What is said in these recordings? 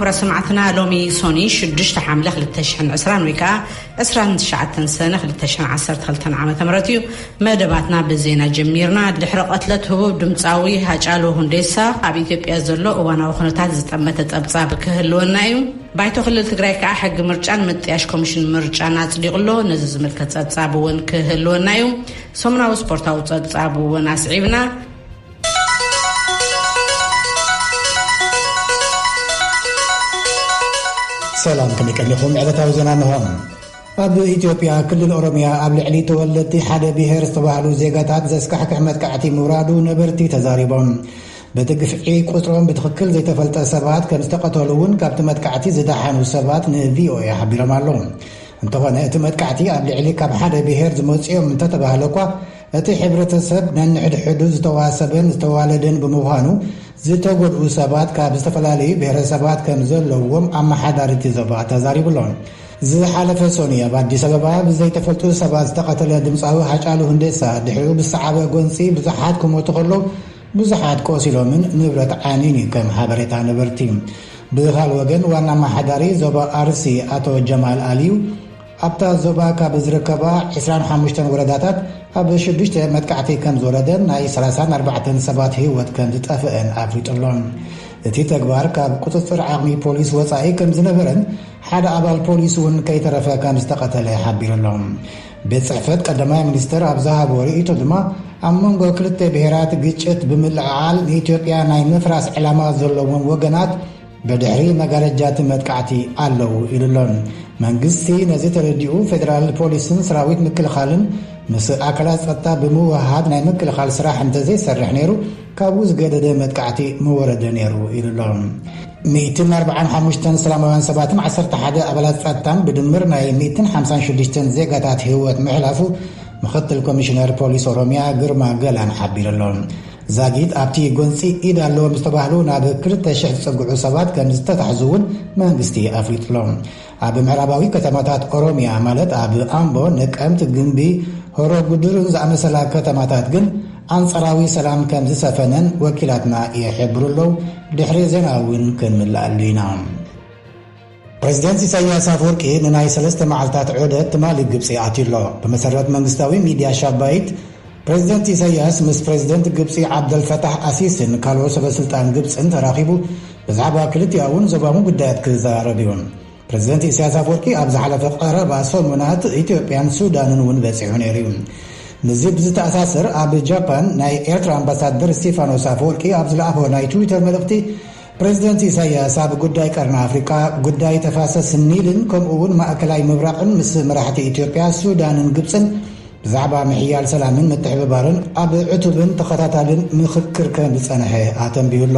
ክቡራት ሰማዕትና፣ ሎሚ ሶኒ ሽዱሽተ ሓምለ ክልተ ሽሕን ዕስራን ወይ ከዓ ዕስራን ትሽዓተን ሰነ ክልተ ሽሕን ዓሰርተ ክልተን ዓመተ ምህረት እዩ። መደባትና ብዜና ጀሚርና። ድሕሪ ቀትለት ህቡብ ድምፃዊ ሃጫሉ ሁንዴሳ ኣብ ኢትዮጵያ ዘሎ እዋናዊ ኩነታት ዝጠመተ ጸብጻብ ክህልወና እዩ። ባይቶ ክልል ትግራይ ከዓ ሕጊ ምርጫን ምጥያሽ ኮሚሽን ምርጫን ኣጽዲቑ ኣሎ። ነዚ ዝምልከት ጸብጻብ እውን ክህልወና እዩ። ሰሙናዊ ስፖርታዊ ጸብጻብ እውን ኣስዒብና። ሰላም፣ ከመይ ቀኒኹም? ዕለታዊ ዜና እንሆ። ኣብ ኢትዮጵያ ክልል ኦሮሚያ ኣብ ልዕሊ ተወለድቲ ሓደ ብሔር ዝተባህሉ ዜጋታት ዘስካሕክሕ መጥቃዕቲ ምውራዱ ነበርቲ ተዛሪቦም። በቲ ግፍዒ ቁጽሮም ብትኽክል ዘይተፈልጠ ሰባት ከም ዝተቐተሉ እውን ካብቲ መጥቃዕቲ ዝደሓኑ ሰባት ንቪኦኤ ሓቢሮም ኣለዉ። እንተኾነ እቲ መጥቃዕቲ ኣብ ልዕሊ ካብ ሓደ ብሔር ዝመጽኦም እንተተባህለ እኳ እቲ ሕብረተሰብ ነንሕድሕዱ ዝተዋሰበን ዝተዋለደን ብምዃኑ ዝተጎድኡ ሰባት ካብ ዝተፈላለዩ ብሔረሰባት ከም ዘለዎም ኣመሓዳሪ እቲ ዞባ ተዛሪቡ ኣሎ። ዝሓለፈ ሶኒ ኣብ ኣዲስ ኣበባ ብዘይተፈልጡ ሰባት ዝተቐተለ ድምፃዊ ሃጫሉ ሁንዴሳ ድሕሪኡ ብዝሰዓበ ጎንፂ ብዙሓት ክሞቱ ከለዉ ብዙሓት ቆሲሎምን ንብረት ዓንዩን እዩ ከም ሓበሬታ ነበርቲ። ብኻል ወገን ዋና ኣመሓዳሪ ዞባ ኣርሲ ኣቶ ጀማል ኣልዩ ኣብታ ዞባ ካብ ዝርከባ ዕስራን ሓሙሽተን ወረዳታት ኣብ ሽዱሽተ መጥቃዕቲ ከም ዝወረደን ናይ ሰላሳን ኣርባዕተን ሰባት ህይወት ከም ዝጠፍአን ኣፍሊጡ ኣሎ። እቲ ተግባር ካብ ቁፅፅር ዓቕሚ ፖሊስ ወፃኢ ከም ዝነበረን ሓደ ኣባል ፖሊስ እውን ከይተረፈ ከም ዝተቐተለ ሓቢሩ ኣሎ። ቤት ፅሕፈት ቀዳማይ ሚኒስትር ኣብ ዝሃቦ ርእይቶ ድማ ኣብ መንጎ ክልተ ብሔራት ግጭት ብምልዕዓል ንኢትዮጵያ ናይ ምፍራስ ዕላማ ዘለዎም ወገናት ብድሕሪ መጋረጃ እቲ መጥቃዕቲ ኣለዉ ኢሉ ኣሎ። መንግስቲ ነዚ ተረዲኡ ፌደራል ፖሊስን ሰራዊት ምክልኻልን ምስ ኣካላት ጸጥታ ብምውሃሃድ ናይ ምክልኻል ስራሕ እንተዘይሰርሕ ነይሩ ካብኡ ዝገደደ መጥቃዕቲ ምወረደ ነይሩ ኢሉ ኣሎ። ሚእትን ኣርባዓን ሓሙሽተን ሰላማውያን ሰባትን ዓሰርተ ሓደ ኣባላት ጸጥታን ብድምር ናይ ሚእትን ሓምሳን ሽዱሽተን ዜጋታት ህይወት ምሕላፉ ምኽትል ኮሚሽነር ፖሊስ ኦሮሚያ ግርማ ገላን ሓቢሩ ኣሎ። ዛጊት ኣብቲ ጎንፂ ኢድ ኣለዎም ዝተባህሉ ናብ ክልተ ሽሕ ዝፀግዑ ሰባት ከም ዝተታሕዙ እውን መንግስቲ ኣፍሊጡ ኣሎ። ኣብ ምዕራባዊ ከተማታት ኦሮሚያ ማለት ኣብ ኣምቦ፣ ነቀምት፣ ግንቢ፣ ሆሮ ጉድሩን ዝኣመሰላ ከተማታት ግን ኣንጻራዊ ሰላም ከም ዝሰፈነን ወኪላትና ይሕብሩ ኣለዉ። ድሕሪ ዜና እውን ክንምልኣሉ ኢና። ፕሬዚደንት ኢሳያስ ኣፈወርቂ ንናይ ሰለስተ መዓልታት ዑደት ትማሊ ግብፂ ኣትዩ ኣሎ። ብመሰረት መንግስታዊ ሚድያ ሻባይት፣ ፕሬዚደንት ኢሳያስ ምስ ፕሬዚደንት ግብፂ ዓብደልፈታሕ ኣሲስን ካልኦት ሰበስልጣን ግብፅን ተራኺቡ ብዛዕባ ክልቲኣውን ዞባዊ ጉዳያት ክዘራረብ እዩ። ፕሬዚደንት ኢሳያስ ኣፈወርቂ ኣብ ዝሓለፈ ቀረባ ሰሙናት ኢትዮጵያን ሱዳንን እውን በፂሑ ነይሩ እዩ። ምስዚ ብዝተኣሳሰር ኣብ ጃፓን ናይ ኤርትራ ኣምባሳደር ስቴፋኖስ ኣፈወርቂ ኣብ ዝለኣኾ ናይ ትዊተር መልእኽቲ ፕሬዚደንት ኢሳያስ ኣብ ጉዳይ ቀርኒ ኣፍሪቃ፣ ጉዳይ ተፋሰስ ኒልን ከምኡ እውን ማእከላይ ምብራቕን ምስ መራሕቲ ኢትዮጵያ፣ ሱዳንን ግብፅን ብዛዕባ ምሕያል ሰላምን ምትሕብባርን ኣብ ዕቱብን ተኸታታልን ምኽክር ከም ዝጸንሐ ኣተንቢሁ ኣሎ።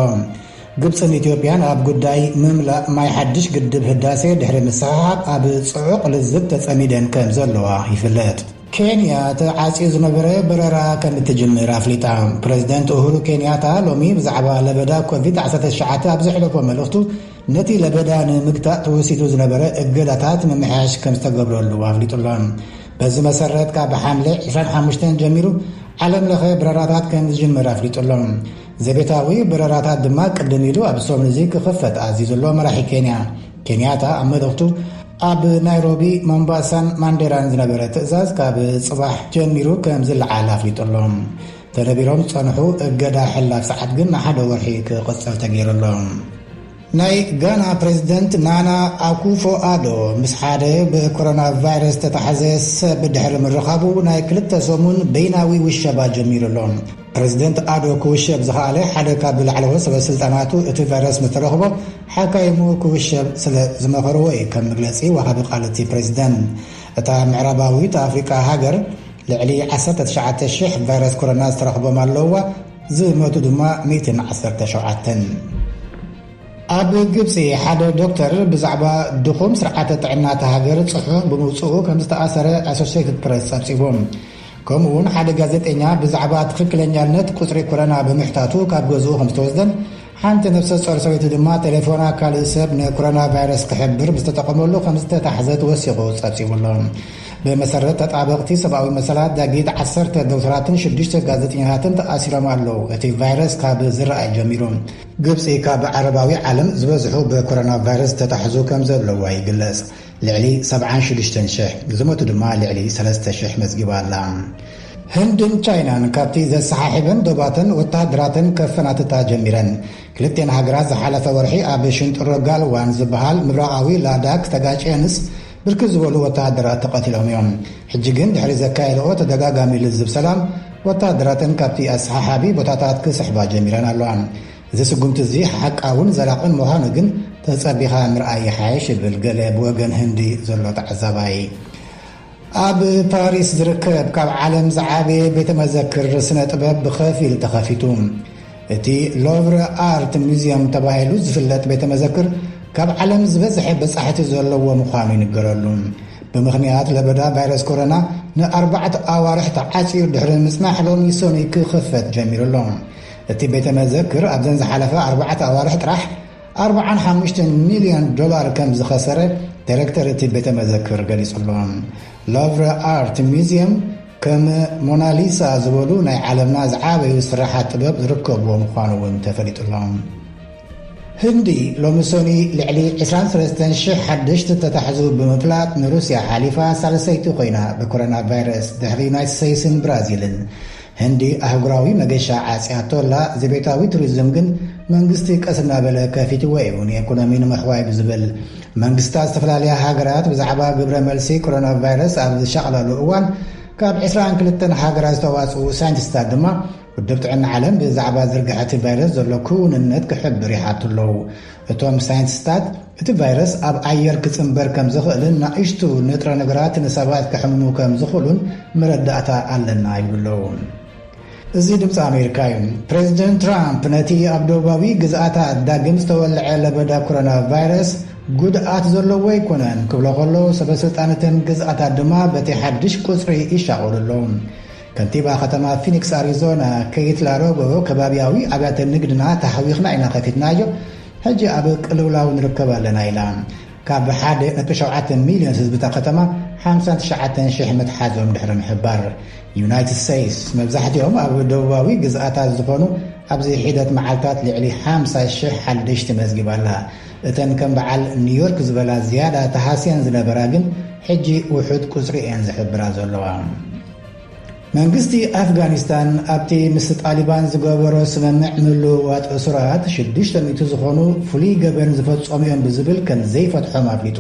ግብፅን ኢትዮጵያን ኣብ ጉዳይ ምምላእ ማይ ሓድሽ ግድብ ህዳሴ ድሕሪ ምስሕሓብ ኣብ ጽዑቕ ልዝብ ተጸሚደን ከም ዘለዋ ይፍለጥ። ኬንያ ተዓጽዩ ዝነበረ በረራ ከም እትጅምር ኣፍሊጣ። ፕረዚደንት ኡሁሩ ኬንያታ ሎሚ ብዛዕባ ለበዳ ኮቪድ ዓሰርተ ትሽዓተ ኣብ ዘሕለፎ መልእኽቱ፣ ነቲ ለበዳ ንምግታእ ተወሲዱ ዝነበረ እገዳታት ምምሕያሽ ከም ዝተገብረሉ ኣፍሊጡ ኣሎ። በዚ መሰረት፣ ካብ ሓምለ ዕስራን ሓሙሽተን ጀሚሩ ዓለም ለኸ በረራታት ከም ዝጅምር ኣፍሊጡ ኣሎ። ዘቤታዊ በረራታት ድማ ቅድም ኢሉ ኣብ ሰሙን እዚ ክኽፈት ኣዚዙ ኣሎ መራሒ ኬንያ። ኬንያታ ኣብ መልእኽቱ፣ ኣብ ናይሮቢ፣ ሞምባሳን ማንዴራን ዝነበረ ትእዛዝ ካብ ጽባሕ ጀሚሩ ከም ዝለዓል ኣፍሊጡ ኣሎ። ተነቢሮም ዝጸንሑ እገዳ ሕላፍ ሰዓት ግን ንሓደ ወርሒ ክቕጽል ተገይሩ ኣሎ። ናይ ጋና ፕሬዚደንት ናና ኣኩፎ ኣዶ ምስ ሓደ ብኮሮና ቫይረስ ዝተታሕዘ ሰብ ድሕሪ ምርኻቡ ናይ ክልተ ሰሙን በይናዊ ውሸባ ጀሚሩ ኣሎ። ፕሬዚደንት ኣዶ ክውሸብ ዝኸኣለ ሓደ ካብ ላዕለዎት ሰበ ስልጣናቱ እቲ ቫይረስ ምስ ተረኽቦ ሓካይሙ ክውሸብ ስለ ዝመኸርዎ እዩ፣ ከም መግለጺ ወሃቢ ቃል እቲ ፕሬዚደንት። እታ ምዕራባዊት ኣፍሪቃ ሃገር ልዕሊ ዓሰርተ ትሽዓተ ሽሕ ቫይረስ ኮሮና ዝተረኽቦም ኣለውዋ፣ ዝመቱ ድማ ሚእትን ዓሰርተ ሸውዓተን። ኣብ ግብጺ ሓደ ዶክተር ብዛዕባ ድኹም ስርዓተ ጥዕና እታ ሃገር ጽሑፍ ብምውጽኡ ከም ዝተኣሰረ ኣሶሲየትድ ፕረስ ጸብጺቡ። ከምኡ እውን ሓደ ጋዜጠኛ ብዛዕባ ትኽክለኛነት ቁጽሪ ኮሮና ብምሕታቱ ካብ ገዝኡ ከም ዝተወስደን ሓንቲ ነፍሰ ጾር ሰበይቲ ድማ ቴሌፎና ካልእ ሰብ ንኮሮና ቫይረስ ክሕብር ብዝተጠቐመሉ ከም ዝተታሕዘት ወሲኹ ጸብጺቡ ኣሎ። ብመሰረት ተጣበቕቲ ሰብኣዊ መሰላት፣ ዳጊት ዓሰርተ ዶክተራትን ሽዱሽተ ጋዜጠኛታትን ተኣሲሮም ኣለዉ። እቲ ቫይረስ ካብ ዝረኣይ ጀሚሩ፣ ግብጺ ካብ ዓረባዊ ዓለም ዝበዝሑ ብኮሮና ቫይረስ ዝተታሕዙ ከም ዘለዋ ይግለጽ። ልዕሊ ሰብዓን ሽዱሽተን ሽሕ፣ ዝሞቱ ድማ ልዕሊ ሰለስተ ሽሕ መዝጊባ ኣላ። ህንድን ቻይናን ካብቲ ዘሰሓሕበን ዶባተን ወተሃደራተን ከፈናትታ ጀሚረን። ክልቴን ሃገራት ዝሓለፈ ወርሒ ኣብ ሽንጥሮ ጋልዋን ዝበሃል ምብራቓዊ ላዳክ ተጋጭየንስ፣ ብርክት ዝበሉ ወተሃደራት ተቐቲሎም እዮም። ሕጂ ግን ድሕሪ ዘካየድኦ ተደጋጋሚ ልዝብ ሰላም፣ ወተሃደራተን ካብቲ ኣሰሓሓቢ ቦታታት ክስሕባ ጀሚረን ኣለዋ። እዚ ስጉምቲ እዚ ሓቃውን ዘላቕን ምዃኑ ግን ተጸቢኻ ምርኣይ ይሓይሽ፣ ይብል ገለ ብወገን ህንዲ ዘሎ ተዓዛባይ። ኣብ ፓሪስ ዝርከብ ካብ ዓለም ዝዓበየ ቤተ መዘክር ስነ ጥበብ ብኸፊል ተኸፊቱ። እቲ ሎቭረ ኣርት ሙዚየም ተባሂሉ ዝፍለጥ ቤተ መዘክር፣ ካብ ዓለም ዝበዝሐ በጻሕቲ ዘለዎ ምዃኑ ይንገረሉ። ብምኽንያት ለበዳ ቫይረስ ኮሮና ንኣርባዕተ ኣዋርሕ ተዓጽዩ ድሕሪ ምጽናሕ፣ ሎሚ ሰኑይ ክኽፈት ጀሚሩ ኣሎ። እቲ ቤተ መዘክር ኣብዘን ዝሓለፈ ኣርባዕተ ኣዋርሕ ጥራሕ ኣርባዓን ሓሙሽተን ሚልዮን ዶላር ከም ዝኸሰረ ዳይሬክተር እቲ ቤተ መዘክር ገሊጹ ኣሎ። ሎቭረ ኣርት ሙዚየም ከም ሞናሊሳ ዝበሉ ናይ ዓለምና ዝዓበዩ ስራሓት ጥበብ ዝርከብዎ ምዃኑ እውን ተፈሊጡ ኣሎ። ህንዲ ሎሚ ሰኑይ ልዕሊ ዕስራን ሰለስተን ሽሕ ሓደሽቲ ተታሕዙ ብምፍላጥ፣ ንሩስያ ሓሊፋ ሳልሰይቲ ኮይና ብኮሮና ቫይረስ፣ ድሕሪ ዩናይትድ ስቴትስን ብራዚልን። ህንዲ ኣህጉራዊ መገሻ ዓጽያቶ ኣላ። ዘቤታዊ ቱሪዝም ግን መንግስቲ ቀስ እናበለ ከፊትዎ እዩ፣ ንኢኮኖሚ ንምሕዋይ ብዝብል። መንግስታት ዝተፈላለያ ሃገራት ብዛዕባ ግብረ መልሲ ኮሮና ቫይረስ ኣብ ዝሻቕላሉ እዋን፣ ካብ ዕስራን ክልተን ሃገራት ዝተዋጽኡ ሳይንቲስታት ድማ፣ ውድብ ጥዕና ዓለም ብዛዕባ ዝርግሐ እቲ ቫይረስ ዘሎ ክውንነት ክሕብር ይሓቱ ኣለዉ። እቶም ሳይንቲስታት፣ እቲ ቫይረስ ኣብ ኣየር ክጽንበር ከም ዝኽእልን ንኣሽቱ ንጥረ ነገራት ንሰባት ከሕምሙ ከም ዝኽእሉን መረዳእታ ኣለና ይብሉ ኣለዉ። እዚ ድምፂ ኣሜሪካ እዩ። ፕሬዚደንት ትራምፕ ነቲ ኣብ ደቡባዊ ግዝኣታት ዳግም ዝተወልዐ ለበዳ ኮሮና ቫይረስ ጉድኣት ዘለዎ ኣይኮነን ክብሎ ከሎ፣ ሰበ ስልጣን እተን ግዝኣታት ድማ በቲ ሓድሽ ቁፅሪ ይሻቐሉ ኣለዉ። ከንቲባ ከተማ ፊኒክስ ኣሪዞና ኬይት ላሮጎ፣ ከባቢያዊ ኣብያተ ንግድና ተሃዊኽና ኢና ከፊትናዮ፣ ሕጂ ኣብ ቅልውላው ንርከብ ኣለና ኢላ። ካብ ሓደ ነጥቢ ሸውዓተ ሚልዮን ህዝቢ እታ ከተማ ሓምሳን ትሽዓተን ሽሕ ምትሓዞም ድሕሪ ምሕባር፣ ዩናይትድ ስቴትስ መብዛሕትኦም ኣብ ደቡባዊ ግዝኣታት ዝኾኑ ኣብዚ ሒደት መዓልታት ልዕሊ ሓምሳ ሽሕ ሓደሽቲ መዝጊባ ኣላ። እተን ከም በዓል ኒውዮርክ ዝበላ ዝያዳ ተሃስየን ዝነበራ ግን ሕጂ ውሑድ ቁጽሪ እየን ዝሕብራ ዘለዋ። መንግስቲ ኣፍጋኒስታን ኣብቲ ምስ ጣሊባን ዝገበሮ ስምምዕ ምልውዋጥ እሱራት ሽዱሽተ ሚእቲ ዝኾኑ ፍሉይ ገበን ዝፈጸሙ እዮም ብዝብል ከም ዘይፈትሖም ኣፍሊጡ።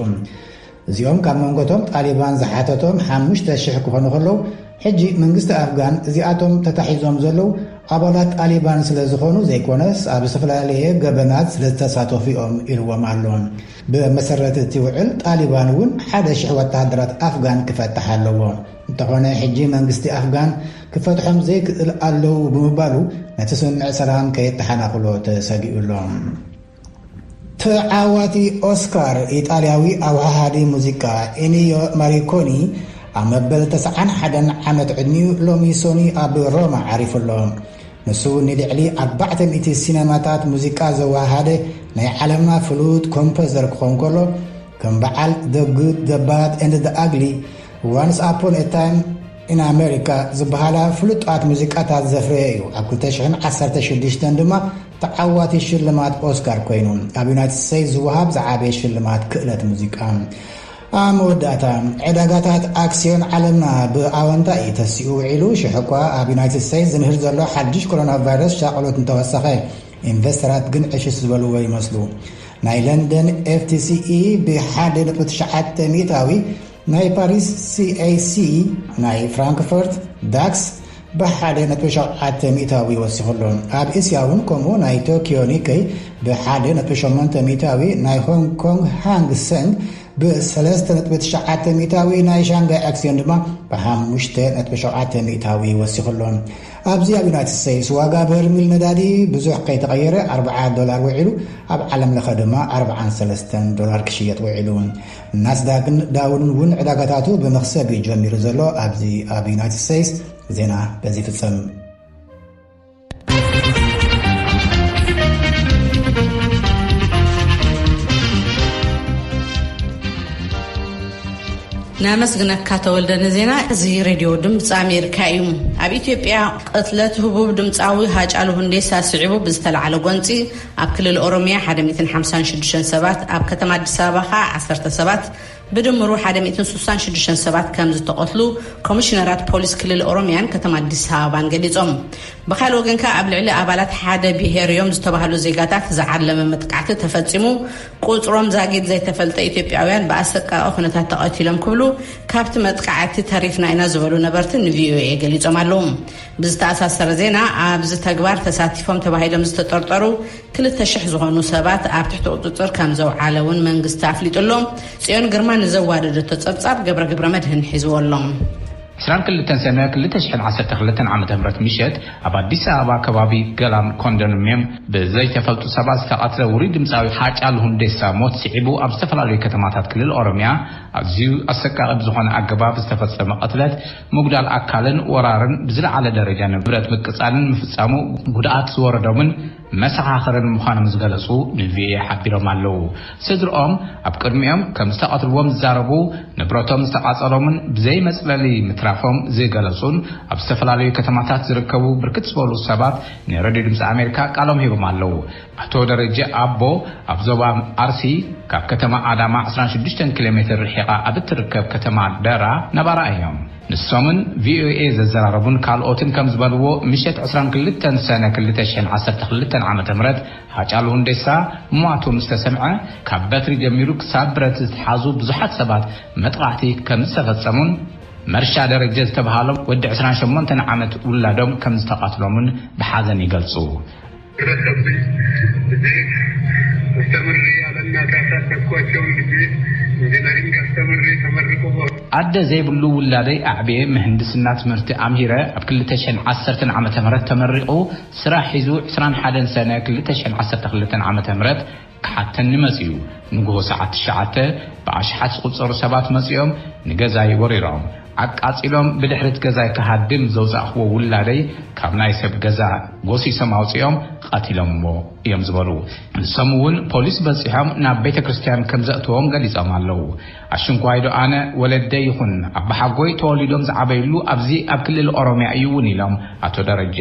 እዚኦም ካብ መንጎቶም ጣሊባን ዝሓተቶም ሓሙሽተ ሽሕ ክኾኑ ከለዉ፣ ሕጂ መንግስቲ ኣፍጋን እዚኣቶም ተታሒዞም ዘለዉ ኣባላት ጣሊባን ስለ ዝኾኑ ዘይኮነስ ኣብ ዝተፈላለየ ገበናት ስለ ዝተሳተፉ እዮም ኢልዎም ኣሎ። ብመሰረት እቲ ውዕል ጣሊባን እውን ሓደ ሽሕ ወተሃደራት ኣፍጋን ክፈትሕ ኣለዎ። እንተኾነ ሕጂ መንግስቲ ኣፍጋን ክፈትሖም ዘይክእል ኣለዉ ብምባሉ ነቲ ስምምዕ ሰላም ከየተሓናኽሎ ተሰጊኡ ኣሎ። ተዓዋቲ ኦስካር ኢጣልያዊ ኣወሃሃዲ ሙዚቃ ኢኒዮ ማሪኮኒ ኣብ መበል ተስዓን ሓደን ዓመት ዕድሚኡ ሎሚ ሰኑይ ኣብ ሮማ ዓሪፉ ኣሎ። ንሱ ንልዕሊ ኣርባዕተ ሚእቲ ሲነማታት ሙዚቃ ዘወሃሃደ ናይ ዓለምና ፍሉጥ ኮምፖዘር ክኾን ከሎ፣ ከም በዓል The Good, The Bad and The Ugly፣ Once Upon a Time in America ዝበሃላ ፍሉጣት ሙዚቃታት ዘፍረየ እዩ። ኣብ ክልተ ሽሕን ዓሰርተ ሽዱሽተን ድማ ተዓዋቲ ሽልማት ኦስካር ኮይኑ፣ ኣብ ዩናይትድ ስቴትስ ዝወሃብ ዝዓበየ ሽልማት ክእለት ሙዚቃ። ኣብ መወዳእታ፣ ዕዳጋታት ኣክስዮን ዓለምና ብኣወንታ እዩ ተሲኡ ውዒሉ። ሽሕ እኳ ኣብ ዩናይትድ ስቴትስ ዝንህር ዘሎ ሓድሽ ኮሮና ቫይረስ ሻቕሎት እንተወሰኸ፣ ኢንቨስተራት ግን ዕሽሽ ዝበልዎ ይመስሉ። ናይ ለንደን ኤፍ ቲ ሲ ኢ ብሓደ ነጥቢ ትሽዓተ ሚእታዊ፣ ናይ ፓሪስ ሲ ኤ ሲ፣ ናይ ፍራንክፈርት ዳክስ ብሓደ ነጥቢ ሸውዓተ ሚእታዊ ወሲኹ ኣሎ። ኣብ እስያ እውን ከምኡ፣ ናይ ቶኪዮ ኒከይ ብሓደ ነጥቢ ሸሞንተ ሚእታዊ፣ ናይ ሆንግ ኮንግ ሃንግ ሰንግ ብሰለስተ ነጥቢ ትሽዓተ ሚእታዊ፣ ናይ ሻንጋይ ኣክስዮን ድማ ብሓሙሽተ ነጥቢ ሸውዓተ ሚእታዊ ወሲኹ ኣሎ። ኣብዚ ኣብ ዩናይትድ ስቴትስ ዋጋ በርሚል ነዳዲ ብዙሕ ከይተቐየረ ኣርብዓ ዶላር ውዒሉ፣ ኣብ ዓለም ለኸ ድማ ኣርብዓን ሰለስተን ዶላር ክሽየጥ ውዒሉ። ናስዳክን ዳውን እውን ዕዳጋታቱ ብመኽሰብ እዩ ጀሚሩ ዘሎ። ኣብዚ ኣብ ዩናይትድ ስቴትስ ዜና በዚ ይፍጸም። ናመስግነካ ተወልደ ንዜና። እዚ ሬድዮ ድምፂ ኣሜሪካ እዩ። ኣብ ኢትዮጵያ ቅትለት ህቡብ ድምፃዊ ሃጫሉ ሁንዴሳ ስዒቡ ብዝተላዓለ ጎንፂ ኣብ ክልል ኦሮሚያ ሓደ ሚእትን ሓምሳን ሽዱሽተን ሰባት፣ ኣብ ከተማ ኣዲስ ኣበባ ከዓ ዓሰርተ ሰባት፣ ብድምሩ ሓደ ሚእትን ስሳን ሽዱሽተን ሰባት ከም ዝተቐትሉ ኮሚሽነራት ፖሊስ ክልል ኦሮሚያን ከተማ ኣዲስ ኣበባን ገሊጾም። ብኻልእ ወገን ከኣ ኣብ ልዕሊ ኣባላት ሓደ ብሄር እዮም ዝተባህሉ ዜጋታት ዝዓለመ መጥቃዕቲ ተፈጺሙ፣ ቁጽሮም ዛጊድ ዘይተፈልጠ ኢትዮጵያውያን ብኣሰቃቂ ኩነታት ተቐቲሎም ክብሉ ካብቲ መጥቃዕቲ ተሪፍና ኢና ዝበሉ ነበርቲ ንቪኦኤ ገሊጾም ኣለዉ። ብዝተኣሳሰረ ዜና፣ ኣብዚ ተግባር ተሳቲፎም ተባሂሎም ዝተጠርጠሩ ክልተ ሽሕ ዝኾኑ ሰባት ኣብ ትሕቲ ቁጽጽር ከም ዘውዓለ እውን መንግስቲ ኣፍሊጡ ኣሎ። ጽዮን ግርማ ንዘዋደደቶ ጸብጻብ ገብረ ገብረ መድህን ሒዝዎ ኣሎ። ዕስራን ክልተን ሰነ ክልተ ሽሕን ዓሰርተ ክልተን ዓመተ ምህረት ምሸት ኣብ ኣዲስ ኣበባ ከባቢ ገላን ኮንዶሚንየም ብዘይተፈልጡ ሰባት ዝተቐትለ ውሩይ ድምፃዊ ሃጫሉ ሁንዴሳ ሞት ስዒቡ ኣብ ዝተፈላለዩ ከተማታት ክልል ኦሮሚያ ኣዝዩ ኣሰቃቂ ብዝኾነ ኣገባብ ዝተፈጸመ ቅትለት፣ ምጉዳል ኣካልን ወራርን ብዝለዓለ ደረጃ ንብረት ምቅጻልን ምፍጻሙ ጉድኣት ዝወረዶምን መሰኻኽርን ምዃኖም ዝገለጹ ንቪኦኤ ሓቢሮም ኣለዉ። ስድርኦም ኣብ ቅድሚኦም ከም ዝተቐትልዎም ዝዛረቡ፣ ንብረቶም ዝተቓጸሎምን ብዘይ መጽለሊ ምትራፎም ዝገለጹን ኣብ ዝተፈላለዩ ከተማታት ዝርከቡ ብርክት ዝበሉ ሰባት ንሬድዮ ድምፂ ኣሜሪካ ቃሎም ሂቦም ኣለዉ። ኣቶ ደረጀ ኣቦ ኣብ ዞባ ኣርሲ ካብ ከተማ ኣዳማ ዕስራን ሽዱሽተን ኪሎ ሜትር ርሒቓ ኣብ እትርከብ ከተማ ደራ ነባራ እዮም። ንሶምን ቪኦኤ ዘዘራረቡን ካልኦትን ከም ዝበልዎ፣ ምሸት ዕስራን ክልተን ሰነ ክልተ ሽሕን ዓሰርተ ክልተን ዓመተ ምህረት ሃጫሉ ሁንዴሳ ሟቱ ምስ ተሰምዐ፣ ካብ በትሪ ጀሚሩ ክሳብ ብረት ዝተሓዙ ብዙሓት ሰባት መጥቓዕቲ ከም ዝተፈጸሙን፣ መርሻ ደረጀ ዝተብሃሎም ወዲ ዕስራን ሸሞንተን ዓመት ውላዶም ከም ዝተቐትሎምን ብሓዘን ይገልጹ። ደረሰብኝ። እዚህ አስተምሬ ያለ እናት ያሳደግኳቸውን ልጆች ኢንጂነሪንግ አስተምሬ ተመርቆ በ- ኣደ ዘይብሉ ውላደይ ኣዕብየ ምህንድስና ትምህርቲ ኣምሂረ ኣብ ክልተ ሽሕን ዓሰርተን ዓመተ ምህረት ተመሪቑ ስራሕ ሒዙ ዕስራን ሓደን ሰነ ክልተ ሽሕን ዓሰርተ ክልተን ዓመተ ምህረት ክሓተኒ መጺኡ። ንግሆ ሰዓት ትሽዓተ ብኣሽሓት ዝቑጸሩ ሰባት መጺኦም ንገዛይ ወሪሮም ኣቃጺሎም፣ ብድሕሪት ገዛይ ክሃድም ዘውጻእክዎ ውላደይ ካብ ናይ ሰብ ገዛ ጎሲሶም ኣውጺኦም ቀቲሎምዎ እዮም ዝበሉ። ንሶም እውን ፖሊስ በጺሖም ናብ ቤተ ክርስቲያን ከም ዘእትዎም ገሊጾም ኣለዉ። ኣሽንኳይዶ ኣነ ወለደይ ይኹን ኣባሓጎይ ተወሊዶም ዝዓበይሉ ኣብዚ ኣብ ክልል ኦሮሚያ እዩ እውን ኢሎም ኣቶ ደረጀ።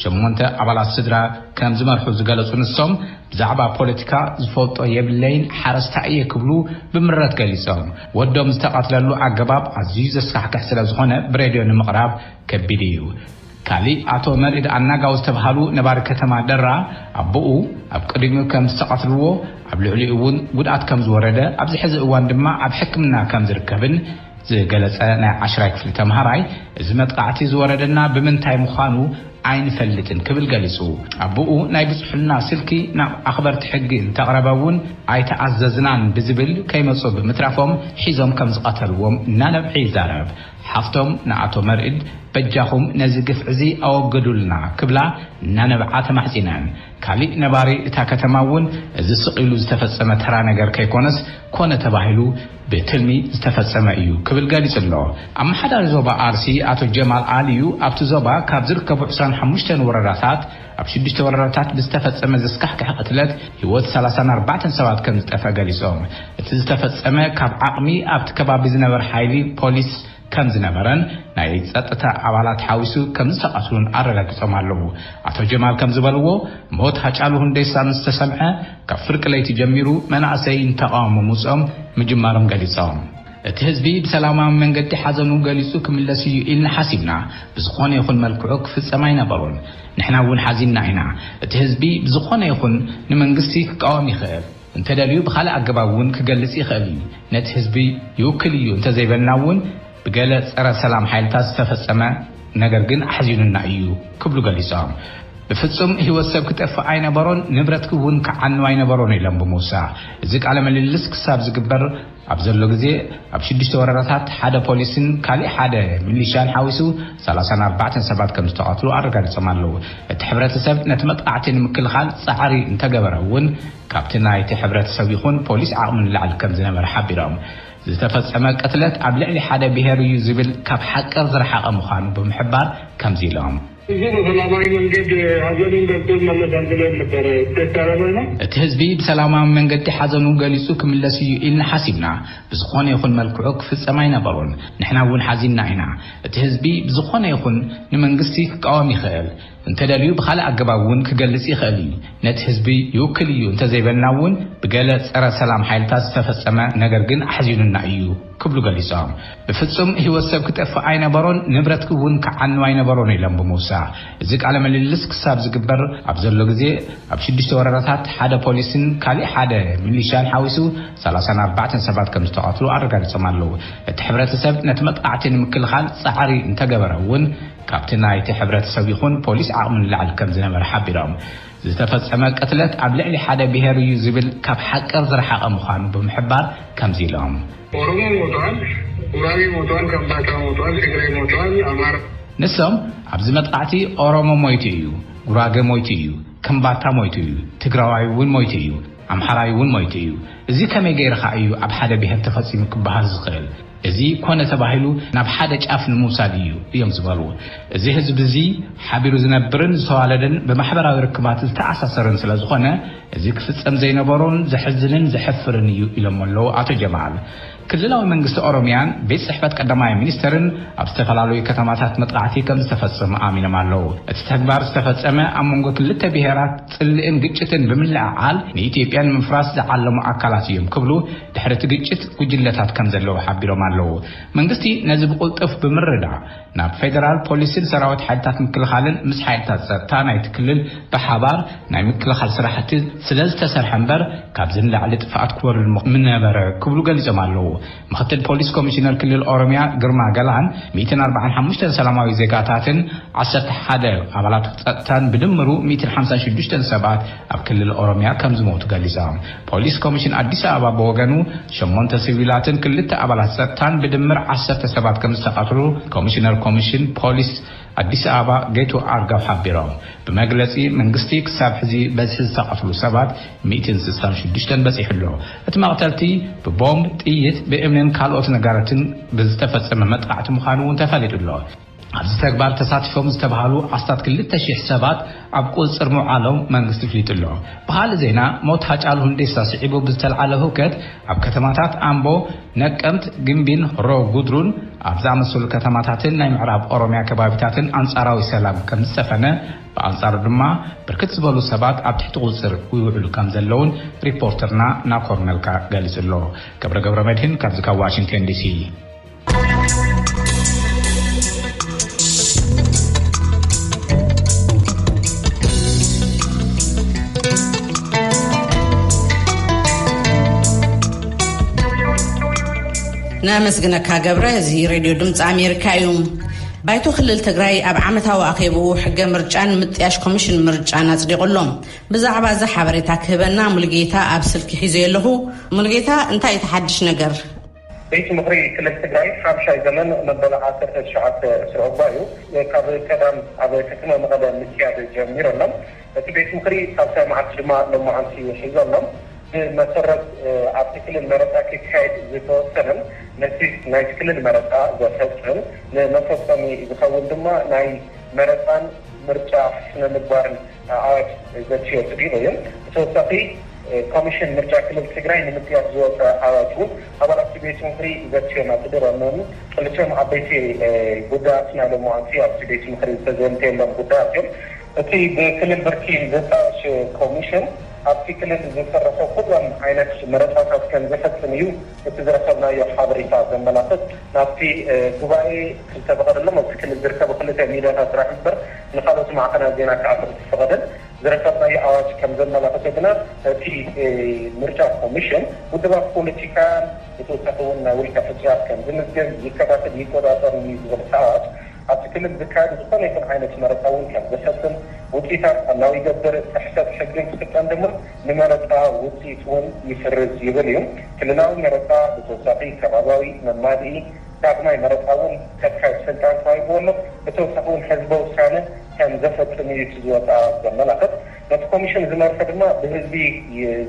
ሸሞንተ ኣባላት ስድራ ከም ዝመርሑ ዝገለጹ ንሶም፣ ብዛዕባ ፖለቲካ ዝፈልጦ የብለይን፣ ሓረስታይ እየ ክብሉ ብምረት ገሊጾም። ወዶም ዝተቐትለሉ ኣገባብ ኣዝዩ ዘስካሕክሕ ስለ ዝኾነ ብሬድዮ ንምቕራብ ከቢድ እዩ። ካሊእ ኣቶ መርኢድ ኣናጋው ዝተብሃሉ ነባሪ ከተማ ደራ፣ ኣቦኡ ኣብ ቅድሚኡ ከም ዝተቐትልዎ፣ ኣብ ልዕሊኡ እውን ጉድኣት ከም ዝወረደ፣ ኣብዚ ሕዚ እዋን ድማ ኣብ ሕክምና ከም ዝርከብን ዝገለጸ ናይ ዓሽራይ ክፍሊ ተምሃራይ፣ እዚ መጥቃዕቲ ዝወረደና ብምንታይ ምዃኑ ኣይንፈልጥን ክብል ገሊጹ። ኣቦኡ ናይ ብጽሑልና ስልኪ ናብ ኣኽበርቲ ሕጊ እንተቕረበ እውን ኣይተኣዘዝናን ብዝብል ከይመጹ ብምትራፎም ሒዞም ከም ዝቐተልዎም እናነብዐ ይዛረብ። ሓፍቶም ንኣቶ መርኢድ በጃኹም ነዚ ግፍዒ እዚ ኣወግዱልና ክብላ እናነብዓ ተማሕጺነን። ካሊእ ነባሪ እታ ከተማ እውን እዚ ስቕ ኢሉ ዝተፈጸመ ተራ ነገር ከይኮነስ ኮነ ተባሂሉ ብትልሚ ዝተፈጸመ እዩ ክብል ገሊጹ ኣሎ። ኣመሓዳሪ ዞባ ኣርሲ ኣቶ ጀማል ኣልዩ ኣብቲ ዞባ ካብ ዝርከቡ ዕስራን ሓሙሽተን ወረዳታት ኣብ ሽዱሽተ ወረዳታት ብዝተፈጸመ ዘስካሕክሕ ቅትለት ህይወት ሰላሳን ኣርባዕተን ሰባት ከም ዝጠፍአ ገሊጾም። እቲ ዝተፈጸመ ካብ ዓቕሚ ኣብቲ ከባቢ ዝነበር ሓይሊ ፖሊስ ከም ዝነበረን ናይ ጸጥታ ኣባላት ሓዊሱ ከም ዝተቐትሉን ኣረጋጊጾም ኣለዉ። ኣቶ ጀማል ከም ዝበልዎ፣ ሞት ሃጫሉ ሁንዴሳ ምስ ተሰምዐ ካብ ፍርቂ ለይቲ ጀሚሩ መናእሰይን ተቓውሞ ምውጽኦም ምጅማሮም ገሊጾም። እቲ ህዝቢ ብሰላማዊ መንገዲ ሓዘኑ ገሊጹ ክምለስ እዩ ኢልና ሓሲብና። ብዝኾነ ይኹን መልክዑ ክፍጸም ኣይነበሮን። ንሕና እውን ሓዚንና ኢና። እቲ ህዝቢ ብዝኾነ ይኹን ንመንግስቲ ክቃወም ይኽእል። እንተደልዩ ብኻልእ ኣገባብ እውን ክገልጽ ይኽእል እዩ። ነቲ ህዝቢ ይውክል እዩ እንተዘይበልና እውን ብገለ ጸረ ሰላም ሓይልታት ዝተፈጸመ ነገር ግን ኣሕዚኑና እዩ ክብሉ ገሊጾም። ብፍጹም ህይወት ሰብ ክጠፍእ ኣይነበሮን፣ ንብረት እውን ክዓኑ ኣይነበሮን ኢሎም ብምውሳእ፣ እዚ ቃለ ምልልስ ክሳብ ዝግበር ኣብ ዘሎ ግዜ ኣብ ሽዱሽተ ወረዳታት ሓደ ፖሊስን ካሊእ ሓደ ሚሊሻን ሓዊሱ ሰላሳን ኣርባዕተን ሰባት ከም ዝተቐትሉ ኣረጋጊጾም ኣለዉ። እቲ ሕብረተሰብ ነቲ መጥቃዕቲ ንምክልኻል ጻዕሪ እንተገበረ እውን ካብቲ ናይቲ ሕብረተሰብ ይኹን ፖሊስ ዓቕሚ ንላዕሊ ከም ዝነበረ ሓቢሮም። ዝተፈጸመ ቅትለት ኣብ ልዕሊ ሓደ ብሄር እዩ ዝብል ካብ ሓቂ ዝረሓቐ ምዃኑ ብምሕባር ከምዚ ኢሎም። ህዝቡ ብሰላማዊ መንገድ ሀዘኑን ገልጾ ይመለሳል ብለን ነበረ። ደስ አለማና። እቲ ህዝቢ ብሰላማዊ መንገዲ ሓዘኑ ገሊጹ ክምለስ እዩ ኢልና ሓሲብና። ብዝኾነ ይኹን መልክዑ ክፍጸም ኣይነበሮን። ንሕና እውን ሓዚንና ኢና። እቲ ህዝቢ ብዝኾነ ይኹን ንመንግስቲ ክቃወም ይኽእል። እንተደልዩ ብኻልእ ኣገባብ እውን ክገልጽ ይኽእል እዩ። ነቲ ህዝቢ ይውክል እዩ እንተዘይበልና እውን ብገለ ጸረ ሰላም ሓይልታት ዝተፈጸመ ነገር ግን ኣሕዚኑና እዩ ክብሉ ገሊጾም። ብፍጹም ህይወት ሰብ ክጠፍእ ኣይነበሮን፣ ንብረት እውን ክዓኑ ኣይነበሮን ኢሎም ብምውሳእ፣ እዚ ቃለ ምልልስ ክሳብ ዝግበር ኣብ ዘሎ ግዜ ኣብ ሽዱሽተ ወረዳታት ሓደ ፖሊስን ካሊእ ሓደ ሚሊሻን ሓዊሱ ሰላሳን ኣርባዕተን ሰባት ከም ዝተቐትሉ ኣረጋጊጾም ኣለዉ። እቲ ሕብረተሰብ ነቲ መጥቃዕቲ ንምክልኻል ጻዕሪ እንተገበረ እውን ካብቲ ናይቲ ሕብረተሰብ ይኹን ፖሊስ ዓቕሚ ንላዕሊ ከም ዝነበረ ሓቢሮም። ዝተፈጸመ ቅትለት ኣብ ልዕሊ ሓደ ብሔር እዩ ዝብል ካብ ሓቂ ዝረሓቐ ምዃኑ ብምሕባር ከምዚ ኢሎም። ኦሮሞ ሞተዋል፣ ጉራጌ ሞተዋል፣ ከምባታ ሞተዋል፣ ትግራይ ሞተዋል፣ ኣማራ ንሶም ኣብዚ መጥቃዕቲ ኦሮሞ ሞይቱ እዩ፣ ጉራጌ ሞይቱ እዩ፣ ከምባታ ሞይቱ እዩ፣ ትግራዋይ እውን ሞይቱ እዩ፣ ኣምሓራይ እውን ሞይቱ እዩ። እዚ ከመይ ገይርኻ እዩ ኣብ ሓደ ብሔር ተፈጺሙ ክበሃል ዝኽእል? እዚ ኮነ ተባሂሉ ናብ ሓደ ጫፍ ንምውሳድ እዩ እዮም ዝበሉ። እዚ ህዝቢ እዚ ሓቢሩ ዝነብርን ዝተዋለደን ብማሕበራዊ ርክባት ዝተኣሳሰርን ስለ ዝኾነ እዚ ክፍጸም ዘይነበሮን ዘሕዝንን ዘሕፍርን እዩ ኢሎም ኣለዉ ኣቶ ጀማል። ክልላዊ መንግስቲ ኦሮሚያን ቤት ጽሕፈት ቀዳማይ ሚኒስተርን ኣብ ዝተፈላለዩ ከተማታት መጥቃዕቲ ከም ዝተፈጸመ ኣሚኖም ኣለዉ። እቲ ተግባር ዝተፈጸመ ኣብ መንጎ ክልተ ብሔራት ጽልእን ግጭትን ብምልዕዓል ንኢትዮጵያ ንምፍራስ ዝዓለሙ ኣካላት እዮም ክብሉ ድሕሪ እቲ ግጭት ጉጅለታት ከም ዘለዉ ሓቢሮም ኣለዉ። መንግስቲ ነዚ ብቕልጡፍ ብምርዳእ ናብ ፌደራል ፖሊስን ሰራዊት ሓይልታት ምክልኻልን ምስ ሓይልታት ጸጥታ ናይቲ ክልል ብሓባር ናይ ምክልኻል ስራሕቲ ስለ ዝተሰርሐ እምበር ካብዚ ንላዕሊ ጥፍኣት ክወርድ ምኽ-፣ ምነበረ ክብሉ ገሊጾም ኣለዉ። ምኽትል ፖሊስ ኮሚሽነር ክልል ኦሮሚያ ግርማ ገላን ሚእትን ኣርባዓን ሓሙሽተን ሰላማዊ ዜጋታትን ዓሰርተ ሓደ ኣባላት ጸጥታን ብድምሩ ሚእትን ሓምሳን ሽዱሽተን ሰባት ኣብ ክልል ኦሮሚያ ከም ዝሞቱ ገሊጾም። ፖሊስ ኮሚሽን ኣዲስ ኣበባ ብወገኑ ሸሞንተ ሲቪላትን ክልተ ኣባላት ጸጥታን ብድምር ዓሰርተ ሰባት ከም ዝተቐትሉ ኮሚሽነር ኮሚሽን ፖሊስ ኣዲስ ኣበባ ጌቱ ኣርጋው ሓቢሮም። ብመግለጺ መንግስቲ ክሳብ ሕዚ በዝሒ ዝተቐትሉ ሰባት ሚእትን ስሳን ሽዱሽተን በጺሑ ኣሎ። እቲ መቕተልቲ ብቦምብ፣ ጥይት፣ ብእምንን ካልኦት ነገራትን ብዝተፈጸመ መጥቃዕቲ ምዃኑ እውን ተፈሊጡ ኣሎ። ኣብዚ ተግባር ተሳቲፎም ዝተባህሉ ኣስታት ክልተ ሽሕ ሰባት ኣብ ቁጽጽር ምውዓሎም መንግስቲ ኣፍሊጡ ኣሎ። ብኻልእ ዜና፣ ሞት ሃጫሉ ሁንዴሳ ስዒቡ ብዝተልዓለ ህውከት ኣብ ከተማታት ኣምቦ፣ ነቀምት፣ ግምቢን ሆሮ ጉድሩን ኣብ ዝኣመሰሉ ከተማታትን ናይ ምዕራብ ኦሮሚያ ከባቢታትን ኣንጻራዊ ሰላም ከም ዝሰፈነ፣ ብኣንጻሩ ድማ ብርክት ዝበሉ ሰባት ኣብ ትሕቲ ቁጽጽር ይውዕሉ ከም ዘለውን ሪፖርተርና ናኮር መልካ ገሊጹ ኣሎ። ገብረ ገብረ መድህን ካብዚ ካብ ዋሽንግተን ዲሲ። ነመስግነካ ገብረ። እዚ ሬድዮ ድምፂ ኣሜሪካ እዩ። ባይቶ ክልል ትግራይ ኣብ ዓመታዊ ኣኼብኡ ሕገ ምርጫን ምጥያሽ ኮሚሽን ምርጫን ኣጽዲቑ ኣሎ። ብዛዕባ እዚ ሓበሬታ ክህበና ሙሉጌታ ኣብ ስልኪ ሒዘዮ ኣለኹ። ሙሉጌታ፣ እንታይ እቲ ሓድሽ ነገር? ቤት ምኽሪ ክልል ትግራይ ሓምሻይ ዘመን መበል ዓሰርተ ትሽዓተ ስሩዕ ጉባኤኡ ካብ ቀዳም ኣብ ከተማ መቐለ ምክያድ ጀሚሩ ኣሎ። እቲ ቤት ምኽሪ ሳልሳይ መዓልቲ ድማ ሎማዓንቲ ሒዙ ኣሎ። ብመሰረት ኣብቲ ክልል መረፃ ክካየድ ዝተወሰነን ነቲ ናይቲ ክልል መረፃ ዘፈፅም ንመፈፀሚ ዝኸውን ድማ ናይ መረፃን ምርጫ ስነ ምግባርን ኣዋጅ ዘትዮ ፅዲቑ እዩ። ብተወሳኺ ኮሚሽን ምርጫ ክልል ትግራይ ንምጥያስ ዝወፀ ኣዋጅ እውን ኣባላት ቤት ምኽሪ ዘትዮም ኣፅዲቖምን ክልቲኦም ዓበይቲ ጉዳያት ናይ ሎማዓንቲ ኣብቲ ቤት ምኽሪ ዝተዘንተየሎም ጉዳያት እዮም። እቲ ብክልል ብርኪ ዝጣየሽ ኮሚሽን ኣብቲ ክልል ዝስርሑ ኩሎም ዓይነት መረፃታት ከም ዘፈፅም እዩ እቲ ዝረኸብናዮ ሓበሬታ ዘመላኽት። ናብቲ ጉባኤ ዝተፈቐደሎም ኣብቲ ክልል ዝርከቡ ክልተ ሚድያታት ጥራሕ እምበር ንካልኦት ማዕኸናት ዜና ክኣትው ዝተፈቐደን ዝረኸብናዮ ኣዋጅ ከም ዘመላኽቶ ግና እቲ ምርጫ ኮሚሽን ውድባት ፖለቲካን ብተወሳኺ እውን ናይ ውልቀ ሕፁያት ከም ዝምዝገብ ይከታተል ይቆፃፀርን እዩ ዝብል እቲ ኣዋጅ ኣብቲ ክልል ዝካየድ ዝኾነ ይኹን ዓይነት መረፃ እውን ከም ዘፈፅም ውፅኢታት ኣናው ይገብር፣ ጥሕሰት ሕግን ክፍፀም ድማ ንመረፃ ውፅኢት እውን ይስርዝ ይብል እዩ። ክልላዊ መረፃ ብተወሳኺ ከባብያዊ መማልኢ ዳግማይ መረፃ እውን ከካይድ ስልጣን ተዋሂብዎ ኣሎ። ብተወሳኺ እውን ህዝበ ውሳነ ከም ዘፈፅም እዩ እቲ ዝወፃ ዘመላኽት። ነቲ ኮሚሽን ዝመርሑ ድማ ብህዝቢ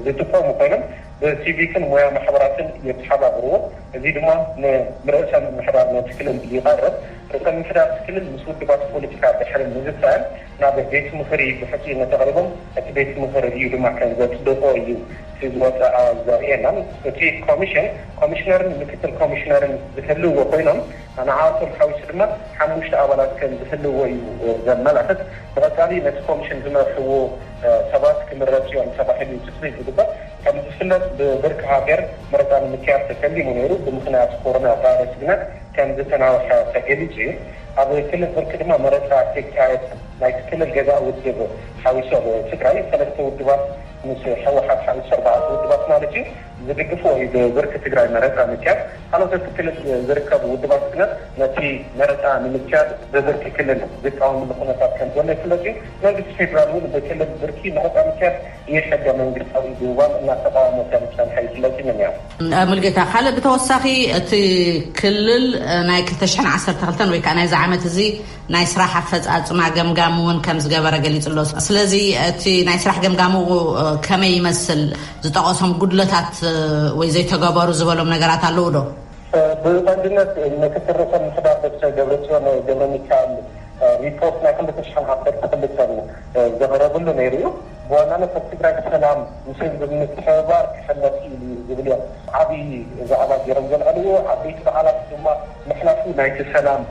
ዝጥቀሙ ኮይኖም ብሲቪክን ሞያ ማሕበራትን የተሓባብርዎ። እዚ ድማ ንምርእሰ ምምሕዳር ነቲ ክልል ይቐርብ። ርእሰ ምምሕዳር እቲ ክልል ምስ ውድባት ፖለቲካ ድሕሪ ምዝታዮም ናብ ቤት ምኽሪ ብሕጽይነት ኣቕሪቦም፣ እቲ ቤት ምኽሪ እዩ ድማ ከም ዘጽደቆ እዩ እቲ ዝወጸ ኣዋጅ ዘርእየና። እቲ ኮሚሽን ኮሚሽነርን ምክትል ኮሚሽነርን ዝህልውዎ ኮይኖም፣ ንዓኣቶም ሓዊሱ ድማ ሓሙሽተ ኣባላት ከም ዝህልውዎ እዩ ዘመላኽት። ብቐጻሊ ነቲ ኮሚሽን ዝመርሕዎ ሰባት ክምረጹ እዮም ተባሂሉ እዩ ትጽቢት ዝግበር። ከም ዝፍለጥ ብብርኪ ሃገር መረጻ ንምክያድ ተሰሊሙ ነይሩ። ብምኽንያት ኮሮና ቫይረስ ግና ከም ዝተናውሐ ተገሊጹ እዩ። ኣብ ክልል ብርኪ ድማ መረጻ ክካየድ ናይቲ ክልል ገዛእ ውድብ ሓዊሱ ኣብ ትግራይ ሰለስተ ውድባት ምስ ህወሓት ሓዊሱ ኣርባዕተ ውድባት ማለት እዩ ዝድግፍዎ እዩ ብብርኪ ትግራይ መረጻ ምክያድ። ካልኦት ክልል ዝርከቡ ውድባት ግና ነቲ መረጻ ንምክያድ ብብርኪ ክልል ዝቃወምሉ ኩነታት ከም ዘሎ ይፍለጥ እዩ። መንግስቲ ፌዴራል እውን ብክልል ብርኪ መረጻ ምክያድ ይህ ሕገ መንግስታዊ ብምባል እናተቃወሞ ከም ዝጸንሐ ይፍለጥ እዩ። ሙልጌታ፣ ካልእ ብተወሳኺ እቲ ክልል ናይ ክልተ ሽሕን ዓሰርተ ክልተን ወይ ከዓ ናይዚ ዓመት እዚ ናይ ስራሕ ኣፈፃፅማ ገምጋም እውን ከም ዝገበረ ገሊፁ ኣሎ። ስለዚ እቲ ናይ ስራሕ ገምጋሙ ከመይ ይመስል? ዝጠቐሶም ጉድለታት ወይ ዘይተገበሩ ዝበሎም ነገራት ኣለዉ ዶ? ብቐንድነት ምክትል ርእሰ ምምሕዳር ዶክተር ደብረፅዮን ገብረ ሚካኤል ሪፖርት ናይ ክልተ ሽሕን ዓሰርተ ክልተን ዘቕረብሉ ነይሩ እዩ። ብዋናነት ኣብ ትግራይ ሰላም ምስ ህዝቢ ብምትሕብባር ክሕለፍ ኢሉ እዩ ዝብል እዮም ዓብዪ ዛዕባ ገይሮም ዘልዕልዎ። ዓበይቲ በዓላት ድማ ምሕላፉ ናይቲ ሰላም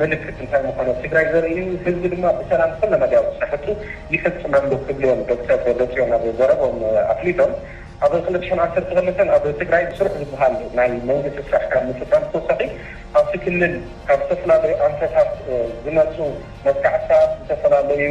ምልክት እንታይ ምዃኑ ኣብ ትግራይ ዘርኢ እዩ። ህዝቢ ድማ ብሰላም ኩለ መዳያዊ ስራሕቱ ይፈፅም ኣሎ ክብሉ እዮም ዶክተር ደብረፅዮን ኣብ ዘረቦም ኣፍሊጦም። ኣብ ክልተ ሽሕን ዓሰርተ ክልተን ኣብ ትግራይ ስሩዕ ዝበሃል ናይ መንግስቲ ስራሕ ካብ ምፍፃም ብተወሳኺ ኣብቲ ክልል ካብ ዝተፈላለዩ ኣንፈታት ዝመፁ መጥቃዕትታት፣ ዝተፈላለዩ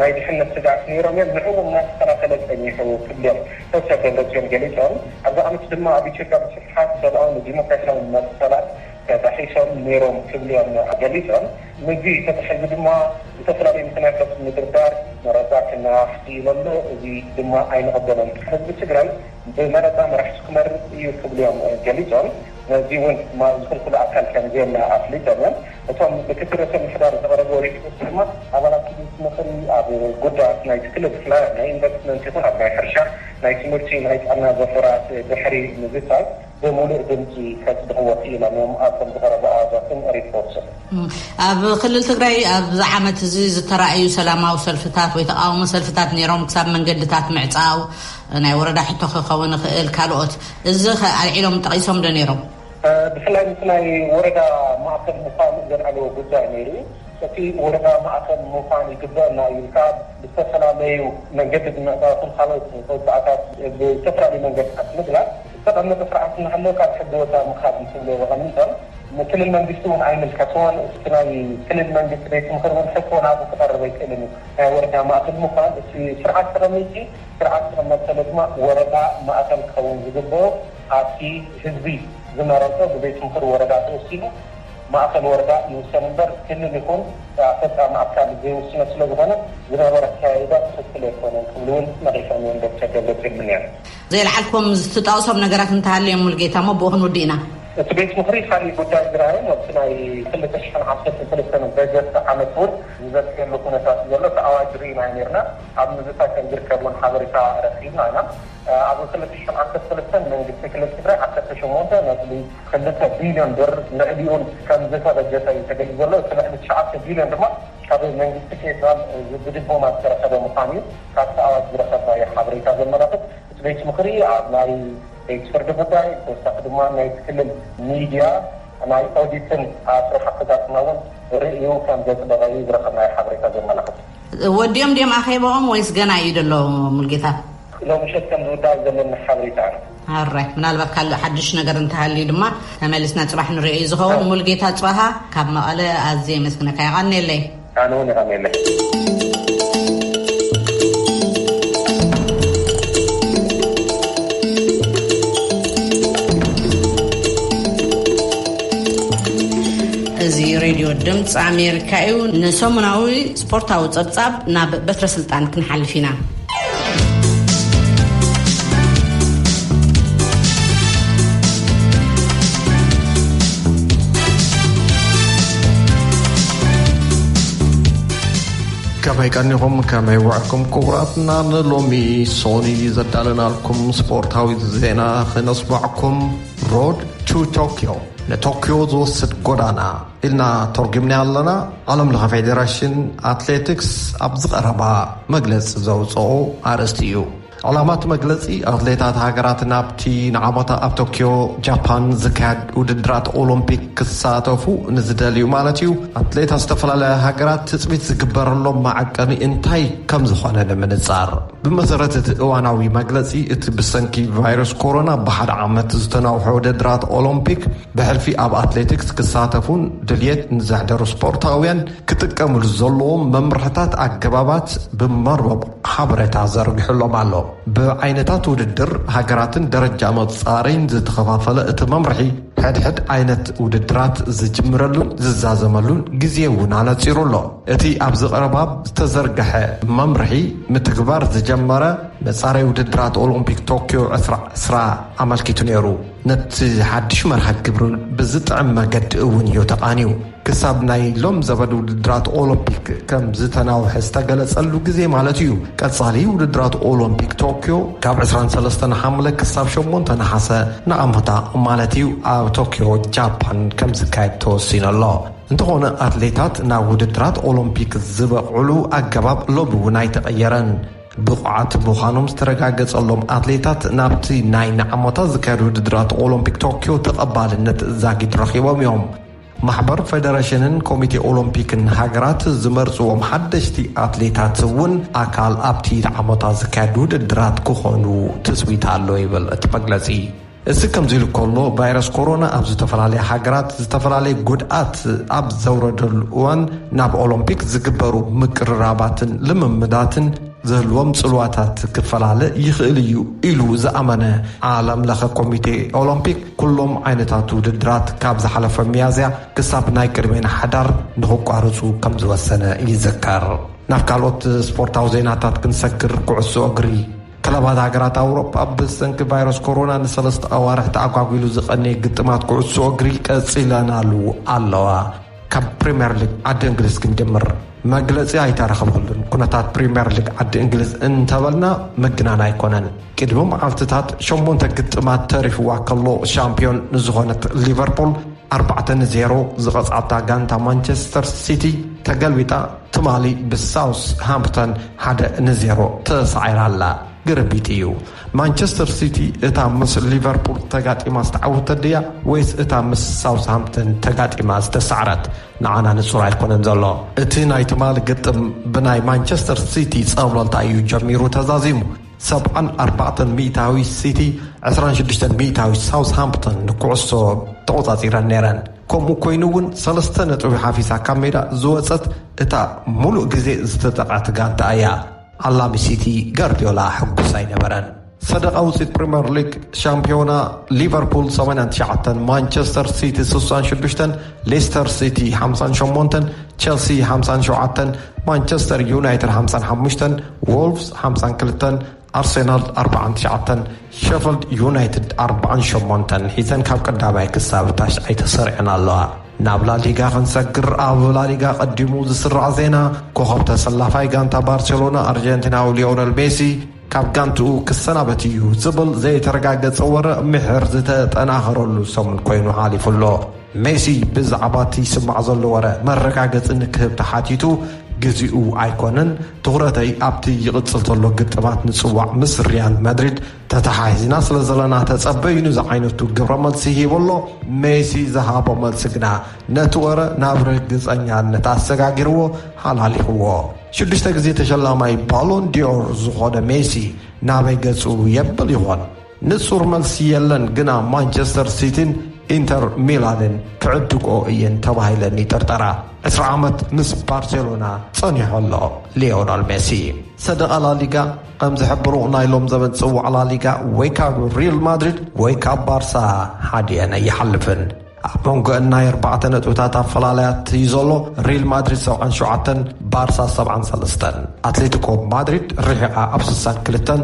ናይ ድሕነት ስጋኣት ነይሮም እዮም። ንዕኡ እናተኸላኸለ ፀኒሑ ክብሉ እዮም ዶክተር ደብረፅዮን ገሊፆም። ኣብዚ ዓመት ድማ ኣብ ኢትዮጵያ ብስፍሓት ሰብኣውን ዲሞክራሲያውን መሰላት ተጣሒሶም ነይሮም ክብሉ እዮም ገሊፆም። ምግቢ ተታሒዙ ድማ ዝተፈላለዩ ምኽንያታት ምድርዳር መረፃ ክናዋሕ ክኢሉ ኣሎ። እዚ ድማ ኣይንቕበሎን። ህዝቢ ትግራይ ብመረፃ መራሕቱ ክመርፅ እዩ ክብሉ እዮም ገሊፆም። ነዚ እውን ዝኽልክሉ ኣካል ከም ዘየለ ኣፍሊጦም እዮም። እቶም ምክትል ርእሰ ምምሕዳር ዘቕረብዎ ሪፖርት ድማ ኣባላት ቤት ምኽሪ ኣብ ጉዳያት ናይ ክልል ብፍላይ ናይ ኢንቨስትመንት ይኹን ኣብ ናይ ሕርሻ፣ ናይ ትምህርቲ፣ ናይ ጥዕና ዘፈራት ድሕሪ ምዝታይ ብምሉእ ድምፂ ከፅድቕዎ ክኢሎም እዮም ኣብቶም ዝቐረቡ ኣዋጃትን ሪፖርትን። ኣብ ክልል ትግራይ ኣብዚ ዓመት እዚ ዝተራእዩ ሰላማዊ ሰልፍታት ወይ ተቃውሞ ሰልፍታት ነይሮም፣ ክሳብ መንገድታት ምዕፃው፣ ናይ ወረዳ ሕቶ ክኸውን ይኽእል፣ ካልኦት። እዚ ከ ኣልዒሎም ጠቒሶም ዶ ነይሮም? ብፍላይ ምስ ናይ ወረዳ ማእከል ምዃኑ ዘልዓልዎ ጉዳይ ነይሩ። እቲ ወረዳ ማእከል ምዃን ይግበአና እዩ ኢልካ ብዝተፈላለዩ መንገዲ ብምዕፃው ይኹን ካልኦት ተወፃእታት ብዝተፈላለዩ መንገድታት ምግላፅ ዝተቐመጠ ስርዓት እናሃለወ ካብ ሕጊ ወፃኢ ምኻድ እዩ ክብሉ ኣቐሚጦም። ንክልል መንግስቲ እውን ኣይምልከትዎን። እቲ ናይ ክልል መንግስቲ ቤት ምኽሪ እውን ሕቶ ናብኡ ክቐርብ ኣይክእልን እዩ። ናይ ወረዳ ማእከል ምዃን እቲ ስርዓት ተቐሚጡ ስርዓት ተቐመጠ ድማ ወረዳ ማእከል ክኸውን ዝግብኦ ኣብቲ ህዝቢ ዝመረፆ ብቤት ምኽሪ ወረዳ ተወሲኑ ማእኸል ወረዳ ይውሰን እምበር ክልል ይኹን ኣፈፃሚ ኣካል ዘይውስኖ ስለዝኾነ ዝነበረ ኣካያይዳ ትኽክል ኣይኮነን ክብሉ እውን ነቒፎም እዮም ዶክተር ደብረፅዮን ምንያም። ዘየልዓልኩም ዝትጠቕሶም ነገራት እንተሃልዮም ሙልጌታ እሞ ብኡ ክንውድእ ኢና። እቲ ቤት ምኽሪ ካሊእ ጉዳይ ዝረኣዮም ኣብቲ ናይ ክልተ ሽሕን ዓሰርተ ሰለስተን በጀት ዓመት እውን ዝበፅሐሉ ኩነታት ዘሎ እቲ ኣዋጅ ርኢና ነይርና። ኣብ ምዝታይ ከም ዝርከብ እውን ሓበሬታ ረኺብና ኢና። ኣብ ክልተ ሽሕን ዓሰርተ ሰለስተን መንግስቲ ክልል ትግራይ ዓሰርተ ሸሞንተ ነጥቢ ክልተ ቢልዮን ብር ልዕሊኡን ከም ዝተበጀተ እዩ ተገሊፁ ዘሎ። እቲ ልዕሊ ትሽዓተ ቢልዮን ድማ ካብ መንግስቲ ፌዴራል ብድጎማ ዝተረኸበ ምዃኑ እዩ ካብቲ ኣዋጅ ዝረኸብናዮ ሓበሬታ ዘመላኽት። እቲ ቤት ምኽሪ ኣብ ናይ ቤት ፍርዲ ጉዳይ ብተወሳኺ ድማ ናይ ክልል ሚድያ ናይ ኦዲትን ስራሕትታትና እውን ርእዩ ከም ዘፅደቐ እዩ ዝረኸብናዮ ሓበሬታ ዘመላኽት። ወዲኦም ድዮም ኣኼባኦም ወይስ ገና እዩ ዘሎ? ሙልጌታ፣ ሎምሸት ከም ዝውዳእ ዘለኒ ሓበሬታ ኣሎ። ኣራይ፣ ምናልባት ካልእ ሓድሽ ነገር እንተሃልዩ ድማ ተመሊስና ፅባሕ ንሪኦ እዩ ዝኸውን። ሙልጌታ ፅባሃ ካብ መቐለ ኣዝየ የመስግነካ። የቐንየለይ። ኣነ እውን የቐንየለይ። እዚ ሬድዮ ድምፂ ኣሜሪካ እዩ። ንሰሙናዊ ስፖርታዊ ጸብጻብ ናብ በትረ ስልጣን ክንሓልፍ ኢና። ከመይ ቀኒኹም፣ ከመይ ውዕኩም ክቡራትና? ንሎሚ ሶኒ ዘዳለናልኩም ስፖርታዊ ዜና ክነስማዕኩም። ሮድ ቱ to Tokyo፣ ንቶክዮ ዝወስድ ጎዳና ኢልና ተርጉምና ኣለና። ዓለም ለኸ ፌዴሬሽን ኣትሌቲክስ ኣብ ዝቐረባ መግለፂ ዘውፅኦ ኣርእስቲ እዩ። ዕላማ እቲ መግለፂ፣ ኣትሌታት ሃገራት ናብቲ ንዓመታ ኣብ ቶክዮ ጃፓን ዝካየድ ውድድራት ኦሎምፒክ ክሳተፉ ንዝደልዩ ማለት እዩ። ኣትሌታት ዝተፈላለያ ሃገራት ትፅቢት ዝግበረሎም መዐቀኒ እንታይ ከም ዝኾነ ንምንፃር። ብመሰረት እቲ እዋናዊ መግለፂ፣ እቲ ብሰንኪ ቫይረስ ኮሮና ብሓደ ዓመት ዝተናውሐ ውድድራት ኦሎምፒክ ብሕልፊ ኣብ ኣትሌቲክስ ክሳተፉን ድልየት ንዘሕደሩ ስፖርታውያን ክጥቀምሉ ዘለዎም መምርሕታት ኣገባባት ብመርበብ ሓበሬታ ዘርጊሑሎም ኣሎ። ብዓይነታት ውድድር፣ ሃገራትን ደረጃ መጻረይን ዝተኸፋፈለ እቲ መምርሒ፣ ሕድሕድ ዓይነት ውድድራት ዝጅምረሉን ዝዛዘመሉን ግዜ እውን ኣነጺሩ ኣሎ። እቲ ኣብዚ ቀረባ ዝተዘርግሐ መምርሒ ምትግባር ዝጀመረ መጻረይ ውድድራት ኦሎምፒክ ቶክዮ ዕስራ ዕስራ ኣመልኪቱ ነይሩ። ነቲ ሓድሽ መርሃ ግብሪ ብዝጥዕም መገዲ እውን እዩ ተቓንዩ። ክሳብ ናይ ሎም ዘበን ውድድራት ኦሎምፒክ ከም ዝተናውሐ ዝተገለጸሉ ግዜ ማለት እዩ። ቀጻሊ ውድድራት ኦሎምፒክ ቶክዮ ካብ ዕስራን ሰለስተን ሓምለ ክሳብ ሸሞንተ ነሓሰ ንዓመታ ማለት እዩ ኣብ ቶክዮ ጃፓን ከም ዝካየድ ተወሲኑ ኣሎ። እንተኾነ ኣትሌታት ናብ ውድድራት ኦሎምፒክ ዝበቕዕሉ ኣገባብ ሎሚ እውን ኣይተቐየረን። ብቑዓት ምዃኖም ዝተረጋገጸሎም ኣትሌታት ናብቲ ናይ ንዓመታ ዝካየድ ውድድራት ኦሎምፒክ ቶክዮ ተቐባልነት ዛጊድ ረኺቦም እዮም። ማሕበር ፌደሬሽንን ኮሚቴ ኦሎምፒክን ሃገራት ዝመርጽዎም ሓደሽቲ ኣትሌታት እውን ኣካል ኣብቲ ንዓመታ ዝካየድ ውድድራት ክኾኑ ትጽቢት ኣሎ ይብል እቲ መግለጺ። እዚ ከምዚ ኢሉ ከሎ፣ ቫይረስ ኮሮና ኣብ ዝተፈላለያ ሃገራት ዝተፈላለየ ጉድኣት ኣብ ዘውረደሉ እዋን፣ ናብ ኦሎምፒክ ዝግበሩ ምቅርራባትን ልምምዳትን ዝህልዎም ጽልዋታት ክፈላለ ይኽእል እዩ ኢሉ ዝኣመነ ዓለም ለኸ ኮሚቴ ኦሎምፒክ፣ ኩሎም ዓይነታት ውድድራት ካብ ዝሓለፈ ሚያዝያ ክሳብ ናይ ቅድሜና ሓዳር ንኽቋርጹ ከም ዝወሰነ ይዝከር። ናብ ካልኦት ስፖርታዊ ዜናታት ክንሰግር፣ ኩዕሶ እግሪ። ክለባት ሃገራት ኣውሮጳ ብሰንኪ ቫይረስ ኮሮና ንሰለስተ ኣዋርሕ ተኣጓጒሉ ዝቐነየ ግጥማት ኩዕሶ እግሪ ቀጺለናሉ ኣለዋ። ካብ ፕሪምየር ሊግ ዓዲ እንግሊዝ ክንጅምር። መግለጺ ኣይተረኸበሉን ኩነታት ፕሪምየር ሊግ ዓዲ እንግሊዝ እንተበልና ምግናን ኣይኮነን። ቅድሚ መዓልትታት ሸሞንተ ግጥማት ተሪፍዋ ከሎ፣ ሻምፒዮን ንዝኾነት ሊቨርፑል ኣርባዕተ ንዜሮ ዝቐጽዓታ ጋንታ ማንቸስተር ሲቲ ተገልቢጣ፣ ትማሊ ብሳውስ ሃምፕተን ሓደ ንዜሮ ተሳዒራ ኣላ። ግርቢጥ እዩ። ማንቸስተር ሲቲ እታ ምስ ሊቨርፑል ተጋጢማ ዝተዓወተት ድያ ወይስ እታ ምስ ሳውስሃምፕተን ተጋጢማ ዝተሳዕረት? ንዓና ንጹር ኣይኮነን ዘሎ። እቲ ናይ ትማሊ ግጥም ብናይ ማንቸስተር ሲቲ ጸብለልታ እዩ ጀሚሩ ተዛዚሙ። ሰብዓን ኣርባዕተን ሚእታዊ ሲቲ፣ ዕስራን ሽዱሽተን ሚእታዊ ሳውስሃምፕተን ንኩዕሶ ተቖጻጺረን ነይረን። ከምኡ ኮይኑ እውን ሰለስተ ነጥቢ ሓፊሳ ካብ ሜዳ ዝወጸት እታ ሙሉእ ግዜ ዝተጠቕዐት ጋንታ እያ። ዓላሚ ሲቲ ጋርዲዮላ ሕጉስ ኣይነበረን። ሰደቓ ውፅኢት ፕሪምየር ሊግ ሻምፒዮና፣ ሊቨርፑል ሰማንያን ትሽዓተን፣ ማንቸስተር ሲቲ ስሳን ሽዱሽተን፣ ሌስተር ሲቲ ሓምሳን ሸሞንተን፣ ቸልሲ ሓምሳን ሸውዓተን፣ ማንቸስተር ዩናይትድ ሓምሳን ሓሙሽተን፣ ዎልቭስ ሓምሳን ክልተን፣ ኣርሴናል ኣርባዓን ትሽዓተን፣ ሸፈልድ ዩናይትድ ኣርባዓን ሸሞንተን ሒዘን ካብ ቀዳማይ ክሳብ ታሽዓይ ተሰሪዐን ኣለዋ። ናብ ላሊጋ ክንሰግር፣ ኣብ ላሊጋ ቀዲሙ ዝስራዕ ዜና፣ ኮኸብ ተሰላፋይ ጋንታ ባርሴሎና ኣርጀንቲናዊ ሊዮነል ሜሲ ካብ ጋንትኡ ክሰናበት እዩ ዝብል ዘይተረጋገጸ ወረ ምሕር ዝተጠናኸረሉ ሰሙን ኮይኑ ሓሊፉ ኣሎ። ሜሲ ብዛዕባ እቲ ይስማዕ ዘሎ ወረ መረጋገጺ ንክህብ ተሓቲቱ፣ ግዜኡ ኣይኮነን፣ ትኹረተይ ኣብቲ ይቕጽል ዘሎ ግጥማት ንጽዋዕ ምስ ሪያል ማድሪድ ተተሓሒዝና ስለ ዘለና ተጸበዩኒ ዝዓይነቱ ግብረ መልሲ ሂቡ ኣሎ። ሜሲ ዝሃቦ መልሲ ግና ነቲ ወረ ናብ ርግጸኛነት ኣሰጋጊርዎ፣ ሓላሊኽዎ። ሽዱሽተ ግዜ ተሸላማይ ባሎን ዲዮር ዝኾነ ሜሲ ናበይ ገጹ የብል ይኾን? ንጹር መልሲ የለን፣ ግና ማንቸስተር ሲቲን ኢንተር ሚላንን ክዕድግኦ እየን ተባሂለን ይጥርጠራ። ዕስራ ዓመት ምስ ባርሴሎና ጸኒሑ ኣሎ ሊዮነል ሜሲ። ሰደቓ ላሊጋ ከም ዝሕብሩ፣ ናይ ሎም ዘበን ጽዋዕ ላሊጋ ወይ ካብ ሪል ማድሪድ ወይ ካብ ባርሳ ሓዲአን ኣይሓልፍን። ኣብ መንጎአን ናይ ኣርባዕተ ነጥብታት ኣፈላላያት እዩ ዘሎ። ሪል ማድሪድ ሰብዓን ሸውዓተን፣ ባርሳ ሰብዓን ሰለስተን። ኣትሌቲኮ ማድሪድ ርሒቓ ኣብ ስሳን ክልተን።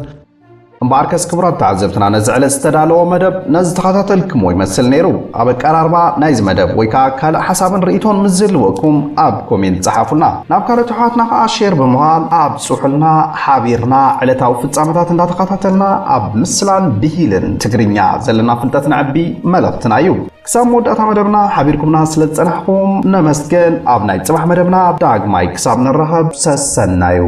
እምበኣርከስ ክቡራት ተዓዘብትና፣ ነዚ ዕለት ዝተዳለወ መደብ ነዚ ተኸታተልክሞ ይመስል ነይሩ። ኣብ ኣቀራርባ ናይዚ መደብ ወይ ከዓ ካልእ ሓሳብን ርእይቶን ምስ ዝህልወኩም ኣብ ኮሜንት ጸሓፉልና። ናብ ካልኦት ኣሕዋትና ከዓ ሼር ብምባል ኣብጽሑልና። ሓቢርና ዕለታዊ ፍጻመታት እንዳተኸታተልና ኣብ ምስላን ብሂልን ትግርኛ ዘለና ፍልጠት ነዕቢ መልእኽትና እዩ። ክሳብ መወዳእታ መደብና ሓቢርኩምና ስለ ዝጸናሕኩም ነመስገን። ኣብ ናይ ጽባሕ መደብና ዳግማይ ክሳብ ንራኸብ ሰሰናዩ።